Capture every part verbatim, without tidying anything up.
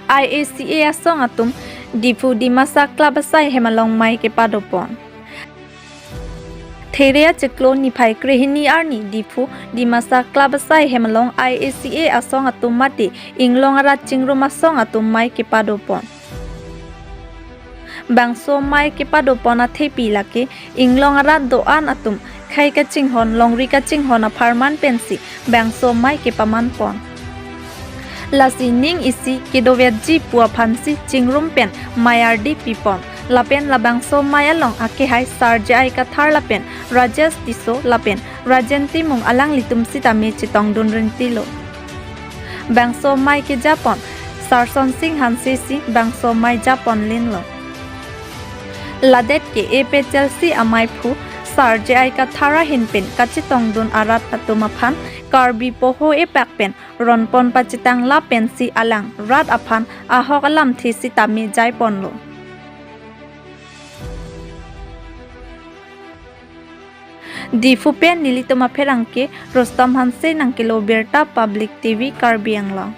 I A C A asong atum Diphu Dimasa Club asai hem along mei kepadopon. There achiklo niphai krehini arni Diphu Dimasa Club asai hem along I A C A asong atum mate inglong arat chingrum asong atum mei kepadopon. Bangso mei kepadopon athepi lake inglong arat do-an atum khei kachinghon, longri kachinghon apharman pensi bangso mei kepamanpon. Lasi ning isi kedovetji pu aphansi chingrum pen mei ardi pipon. Lapen labangso mei along akehai Sar J I Kathar lapen Rajesh Tisso lapen Rajen Timung alanglitum sitame chetongdun rintilo. Bangso mei kejapon Sarson Sing Hanse si bangso mei japon linlo. Ladet ke A P H L C ameiphu Sar J I Kathar ahin pen kachetongdun arat atum aphan Karbi poho epak pen ronpon pachetang lapensi alang rat aphan ahok alamthe sitame jaiponlo. Diphu pen nelitum apherangke Rustom Hanse nangkelo birta Public T V Karbi Anglong.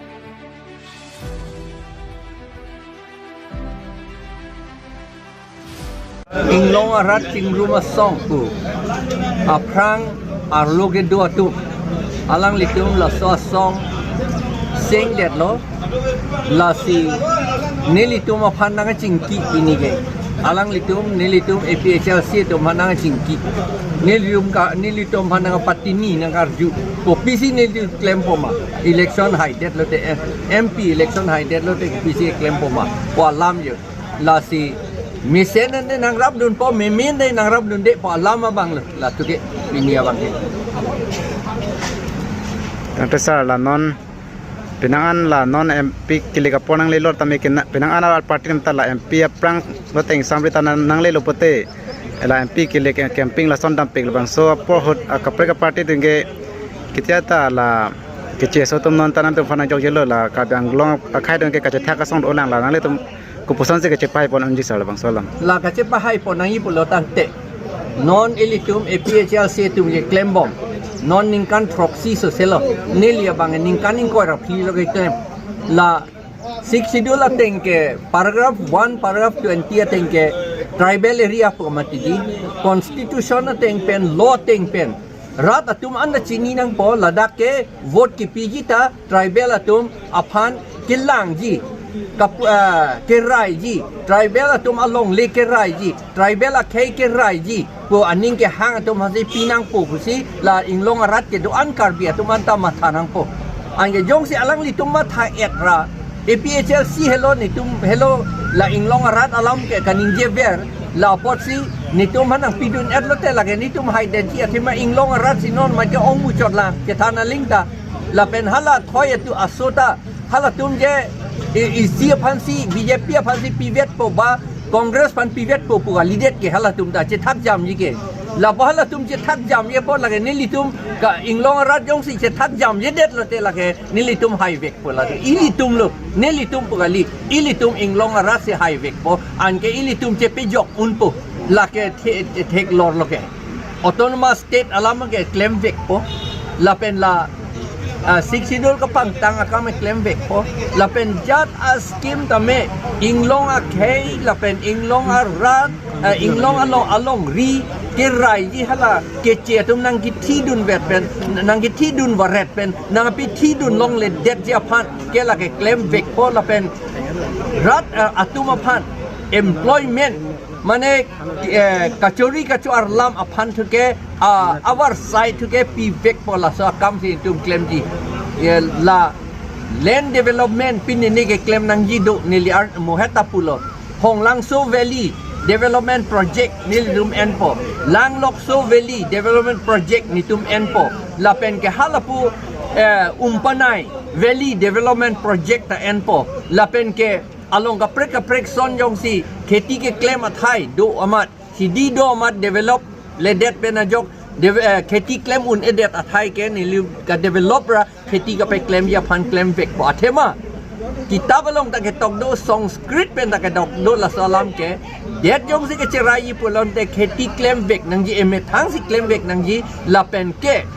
Inglong arat chingrum asong pu aphrang arlo kedo atum alanglitum laso asong sengdetlo. Lasi nelitum aphan nangchingki pini ke. Alanglitum, nelitum A P H L C atum aphan nangchingki. Nelitum ka, nelitum aphan nangpatini nangkarju. Kopisi nelitum klempo ma. Election haidetlote, eh, M P election haidetlote kopisi klempo ma pu alam jo. Lasi mesen ante nangrapdunpo, memen ante nangrapdunde pu alam abanglo. Latum ke pini abang ke. Tangte sir, la non penang an la non M P kilik apor nanglelo tame ke na, penang an a party ta la M P aphrang lo teng samri ta nang, nanglelo pote, la M P kilik, eh, campaign lason dampik labangso apor ahut, ah, kaprek a party atum ke ketia ta la keche aso atum non ta nangtum aphan nangjokjelo, la Karbi Anglong akhei atum ke kachethak asong dolang, la nanglitum kopuson si kachepahaipon unji sir labangso alam? La kachepahaipon nangji pulo tangte, non ilitum A P H L C atum keklembom, non ningkan throksi soselo, neli abang ningkan ingkoi ra phli lo keklem. La Sixth Schedule ateng ke paragraph one, paragraph twenty ateng ke tribal area pu mati di, constitution ateng pen, law ateng pen rat atum anta chini nangpo, ladak ke vote kipiji ta tribal atum aphan kelangji, kap-, ah, keraiji, tribal atum alongle keraiji, tribal akhei keraiji pu aning kehang atum aphansi pinangpo pusi la inglong arat kedo-an Karbi atum anta matha nangpo. Anke jongsi alanglitum matha-et ra, A P H L C helo, netum helo, la inglong arat alam ke kaningjever, la apotsi netum aphan nangpidun-etlote lake netum haidetji, athema inglong arat si non mate ongmuchot lang kethan aling ta. Lapen hala thoi atum aso ta, halatum je, i-, isi aphansi, B J P aphansi pivetpo ba Congress aphan pivetpo pu kalidet ke halatum ta chethakjamji ke. Lapu halatum chethakjamji apot lake nelitum ka inglong arat jongsi chethakjamjedetlote lake nelitum haivekpo lake. Ilitum lo, nelitum pu kali, ilitum inglong arat si haivekpo, anke ilitum chepejok unpo, lake the-, the-, theklorlo ke. Autonomous state alam ke klemvekpo, lapen la, ah, Sixth Schedule kapangtang akam klemvekpo, lapen jat a-scheme tame inglong akhei, lapen inglong arat, ah, inglong along, alongri keraiji hala keche atum nangkethidunvet pen, nangkethidunvaret pen, nangpethidun longledetji aphan ke lake klemvekpo, lapen rat, ah, atum aphan employment, mane, eh, kachori kachoar alam aphan thuke, ah, our side thuke pivekpo, laso akam si netum klemji. Eh, la land development pini neli keklem nangji do, neli ar mohet ta pulo. Khonglangso Valley Development Project nelitum enpo. Langlokso Valley Development Project netum enpo. Lapen ke halapu, eh, Umpanai Valley Development Project ta enpo. Lapen ke along kaprek kaprek ason jongsi kheti keklem athai do amat, hidi do amat develop ledet pen ajok, de-, eh, kheti klem un-edet athai ke neli kadevelop ra kheti kapeklemji aphan klemvekpo. Athema kitap along ta ketok do, Sanskrit pen ta ketok do laso alam ke. Det jongsi kecheraiji pulote kheti klemvek nangji, emethang si klemvek nangji, lapen ke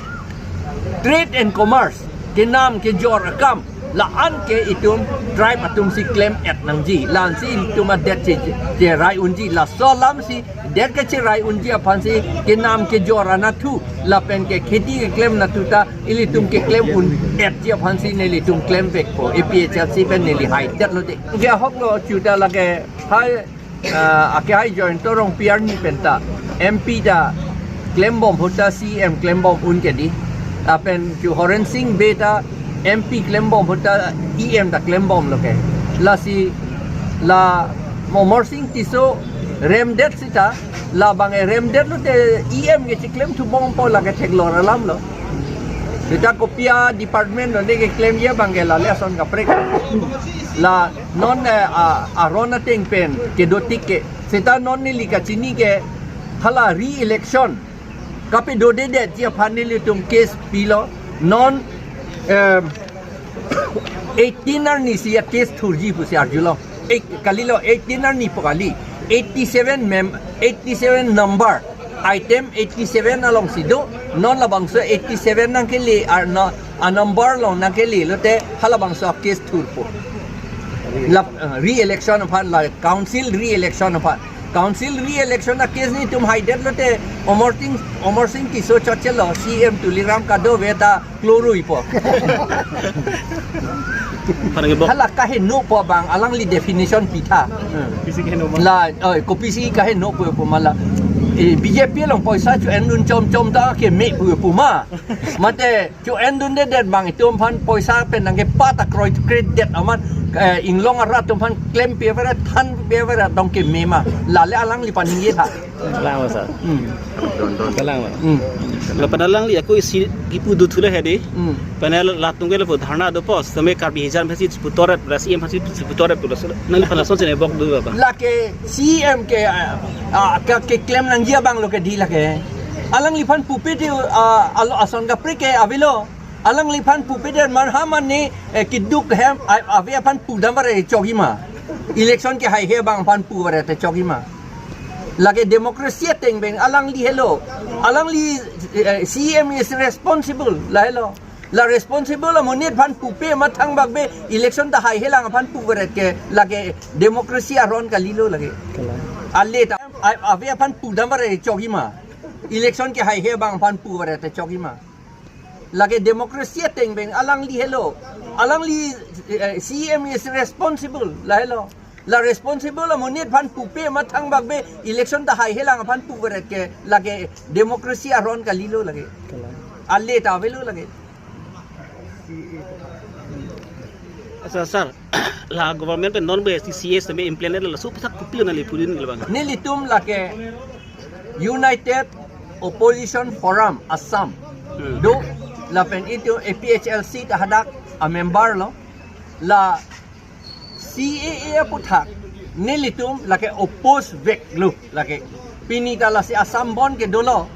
trade and commerce, kenam kejor akam, La-an ke itum tribe atum si klem-et nangji. La-an si itum adet che, cherai unji. Laso alam si det kecherai unji aphan si kenam kejor anatthu lapen ke kheti keklem anatthu ta ilitum keklem un-etji aphan si nelitum klemvekpo. A P H L C pen neli haidet lote. Ke ahok lo chuta lake hai, ah, ake hai Jayanta Rongpi arni pen ta M P ta klembom ahut ta C M klembom un ke di. Lapen chu Horen Sing Bey ta M P klembom ahut ta E M ta klembomlo ke. Lasi la Amarsing Tisso remdet sita, labang e remdet lote E M ke chiklem thubompo, lake theklong alam lo. Sita kopi a department lo ne keklemji abang ke lale ason kaprek. La non, eh, a, aron ateng pen kedotik ke. Sita non neli kachini ke hala re-election kapadodedetji aphan nelitum case pilo. Non, em, eighteen arni si a case thurji pusi arjulo. Eight, kalilo, eighteen arni pu kali. Eighty-seven mem-, eighty-seven number. Item eighty-seven alongsi do. Non labangso eighty-seven nangkele, ar no, a number along nangkele lote halabangso a case thurpo. La, eh, re-election aphan, la council re-election aphan. Council re-election a case nelitum haidet lote Amarsing, Amarsing Tisso chotchelo, C M Tuliram Kadave ta kloruipo. Phanang ke bok. Hala kaheno pu abang alangli definition pitha. Kopisi kaheno ma? La, oi, kopisi kaheno pu pu ma la. Eh, B J P along poisa cho-endun chomchom ta keme pu pu ma. Mate cho-endundedet abang itum aphan poisa pen nangkepat akroi kre det amat, eh, inglong arat atum aphan klempi avera thanpi avera dong keme ma. Lale alangli paningje tha. Kalang ma, sir. Hmm. Kalang ma. Hmm. Lapen alangli ako isi kipu dothu le hedi. Hmm. Panel latum ke lapu dharna dopo, tame Karbi Hijra aphansi chiputoret, la C M aphansi chiputoret pulo. Nangliphan lason sene bok do ba? Lake C M ke, ah, ah, ke, keklem nangji abang lo ke di lake. Alangliphan pupe di, ah, alo ason kaprek ke avelo. Alangliphan pupe di man ha mane, eh, keduk hem, a-, ave aphan pudam bare chokji ma. Election ke haihe abang aphan pu bare te chokji ma. Lake democracy ateng pen alangli helo. Alangli, eh, C M is responsible, lahelo. La responsible amonit aphan pupe ma thangbak be election ta haihe lang aphan pu bare ke lake democracy aron kalilo lake. Kalang. Ale ta a-, ave aphan pudam bare chokji ma. Election ke haihe abang aphan pu bare te chokji ma. Lake democracy ateng pen alangli helo. Alangli, eh, C M is responsible, lahelo. La responsible amonit aphan pupe ma thangbak be election ta haihe lang aphan pu bare ke lake democracy aron kalilo lake. Kalang. Ale ta avelo lake. Accha, sir. La government pen non be C A A tame implement la sup thak kopilo nangli pudun le bang? Nelitum lake United Opposition Forum Assam. Hmm. Do lapen itum A P H L C ta hadak a member lo. La C A A aphuthak nelitum lake oppose veklo lake. Pini ta lasi Assam Bandh ke dolo.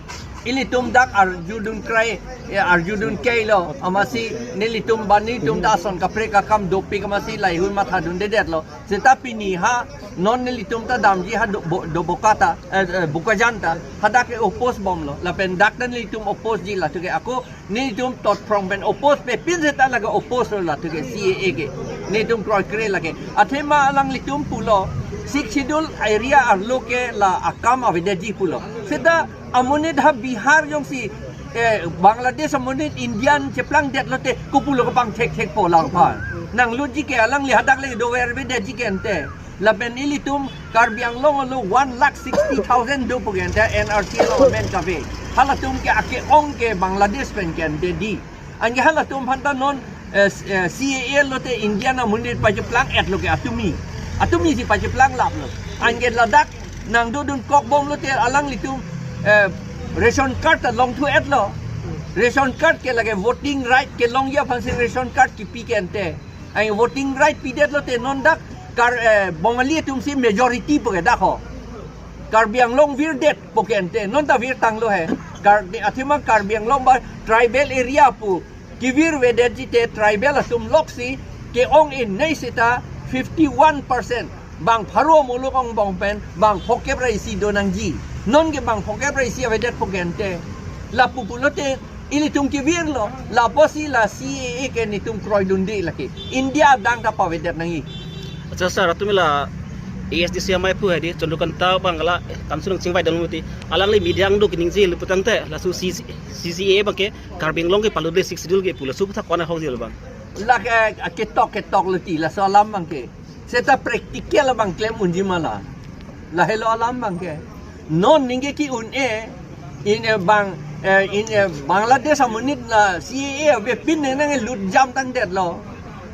Ilitum dak arjudun krai, eh, arjudun kailo. Amatsi nelitum bani tum ta ason kaprek akam dopik amatsi lahei ahut mathadundedetlo. Seta pini ha non nelitum ta damji ha do, bo, do Boka ta, eh, eh, Bokajan ta. Hadak ke oppose bomlo. Lapen dak ta nelitum oppose ji latum ke ako nelitum totphrong pen oppose pe pin seta lake oppose lo latum ke C A A ke. Nelitum kroikre lake. Athema alanglitum pulo Sixth Schedule area arlo ke la akam avedetji pulo. Seta amonit ha Bihar jongsi, eh, Bangladesh amonit Indian cheplangdetlo te kopulo kapangthekthekpo lang aphan. Nangloji ke alangli hadak le dover avedetji ke ante. Lapen ilitum Karbi Anglong alo one lakh sixty thousand do pu ke ante N R C along amen kave. Halatum ke ake-ong ke Bangladesh pen ke ante di. Anke halatum aphan ta non, eh, s-, eh, C A A lo te Indian amonit pacheplang-etlo ke atumi. Atumi si pacheplang laplo. Anke ladak nangdodun kok bomlo te alanglitum, eh, ration card ta longthu-etlo. Ration card ke lake voting right kelongji aphansi ration card kipi ke ante. Ai voting right pidetlo te non dak Kar, eh, Bongali atum si majority pu ke dak ho. Karbi Anglong virdetpo ke ante, non ta virtanglo he. Kar, athema Karbi Anglong ba tribal area pu kevir avedetji te tribal atum loksi ke-ong-in nei seta fifty-one percent. Bang pharo muluk angbong pen bang phokep ra isi do nangji. Non ke bang phokep ra isi avedetpo ke ante. Lapu pulote Ilitum kevirlo, lapusi la C A A ke netum kroidunde lake. India adang ta pavedet nangji. Acha sir, atum la A S D C amei aphu hedi, Chandrakanta abang la, kamsung chingvai dam muti. Alangli media angduk ningje le putangte, laso C C, C C A A abang ke, Karbi Anglong ke palutle Sixth Schedule ke pu laso aputhak ko-an ahok jil abang. Lake, eh, ketok ketok lo ti, laso alam abang ke. Seta practical abang klem unji ma la. Lahelo alam abang ke. Non ningke ke-un-e, in, eh, bang, eh, in, eh, Bangladesh amonit la C A A avepin nang nanglut jam tangdetlo.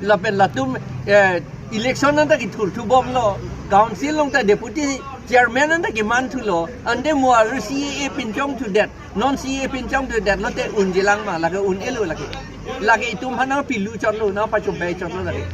Lapen latum, eh, election anta kethurthubomlo. Council along ta deputy chairman anta kemanthulo. Ante mo aru C A A pinchongthudet. Non C A A pinchongthudet lote unjilang ma, lake un-elo lake. Lake itum aphan nangpilu chotlo, nangpachobei chotlo lake.